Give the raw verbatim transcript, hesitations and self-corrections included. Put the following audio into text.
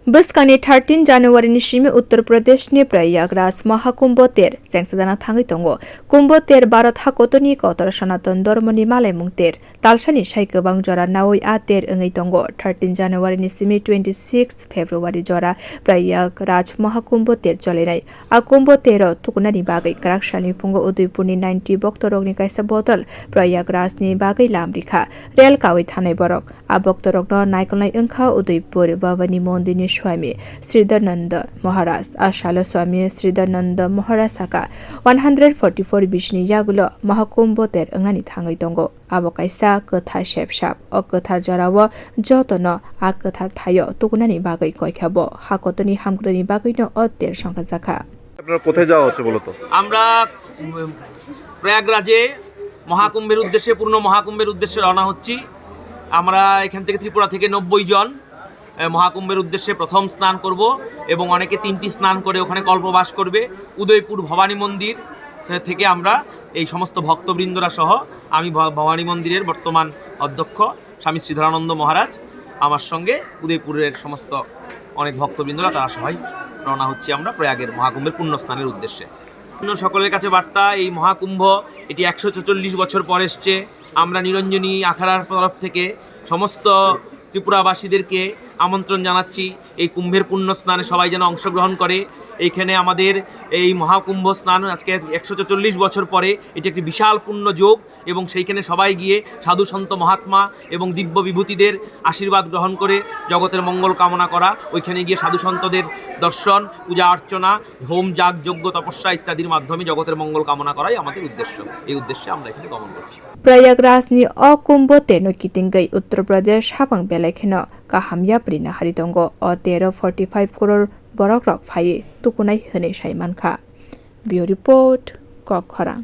Bwskangni thirteen January ni simi Uttar Pradesh ni Prayagraj Mahakumbho ter chengsajana thangwi tongo. Kumbho ter Bharat hakotorni kotor Sanatan Dharmani malaimung ter. Talsani sai kwbang jora naui a ter wngwi tongo. Thirteen January ni simi twenty six February jora Prayagraj Mahakumbho ter cholinai. A Kumbho tero tukunani bagwi kwrak salni phungo Udaipurni ninety boktorokni kaisa bodol Prayagrajni bagwi lam rikha. Rel kaui thanai borok. A boktorokno naikolnai wngkha Udaipur Bhavani Mondirni Swami Sridharnanda Maharaj. A salo Swami Sridharnanda Maharaj saka, one hundred forty four bisini yagulo Mahakumbho ter wngnani thangwi tongo. Abo kaisa kwthar sepsap. O kwthar jorao jotono a kwthar thaio tukunani bagwi koikha bo. Hakotorni hamkrwini bagwino o ter songkhajakha. আপনারা কোথায় যাওয়া হচ্ছে মূলত? আমরা, উম, প্রয়াগরাজে মহাকুম্ভের উদ্দেশ্যে, পূর্ণ মহাকুম্ভের উদ্দেশ্যে রওনা হচ্ছি। আমরা এখান থেকে, ত্রিপুরা থেকে নব্বই জন, এ, মহাকুম্ভের উদ্দেশ্যে প্রথম স্নান করব এবং অনেকে তিনটি স্নান করে ওখানে কল্পবাস করবে। উদয়পুর ভবানী মন্দির, এ, থেকে আমরা এই সমস্ত ভক্তবৃন্দরা সহ আমি ভ-, ভবানী মন্দিরের বর্তমান অধ্যক্ষ স্বামী শ্রীধরানন্দ মহারাজ, আমার সঙ্গে উদয়পুরের সমস্ত অনেক ভক্তবৃন্দরা, তারা সবাই রওনা হচ্ছি আমরা প্রয়াগের মহাকুম্ভের পুণ্যস্নানের উদ্দেশ্যে। অন্য সকলের কাছে বার্তা, এই মহাকুম্ভ, এটি একশো ছেচল্লিশ বছর পর এসছে। আমরা নিরঞ্জনী আখাড়ার তরফ থেকে সমস্ত ত্রিপুরাবাসীদেরকে আমন্ত্রণ জানাচ্ছি এই কুম্ভের পুণ্য স্নানে সবাই যেন অংশগ্রহণ করে। এইখানে আমাদের এই মহাকুম্ভ স্নান আজকে একশো ছেচল্লিশ বছর পরে, এটি একটি বিশাল পুণ্য যোগ এবং সেইখানে সবাই গিয়ে সাধু সন্ত মহাত্মা এবং দিব্য বিভূতিদের আশীর্বাদ গ্রহণ করে জগতের মঙ্গল কামনা করা, ওইখানে গিয়ে সাধু সন্তদের দর্শন, পূজা অর্চনা, হোম, যাগ, যজ্ঞ, তপস্যা ইত্যাদির মাধ্যমে জগতের মঙ্গল কামনা করাই আমাদের উদ্দেশ্য। এই উদ্দেশ্যে আমরা এখানে গমন করছি। Prayagrajni o Kumbho terno kitingwi Uttar Pradesh habang belai kheno kaham yapri nahari tongo. O tero forty five crore borokrok phaiwi tukunai hwnwi sai mankha. Bureau Report, Kokkhorang.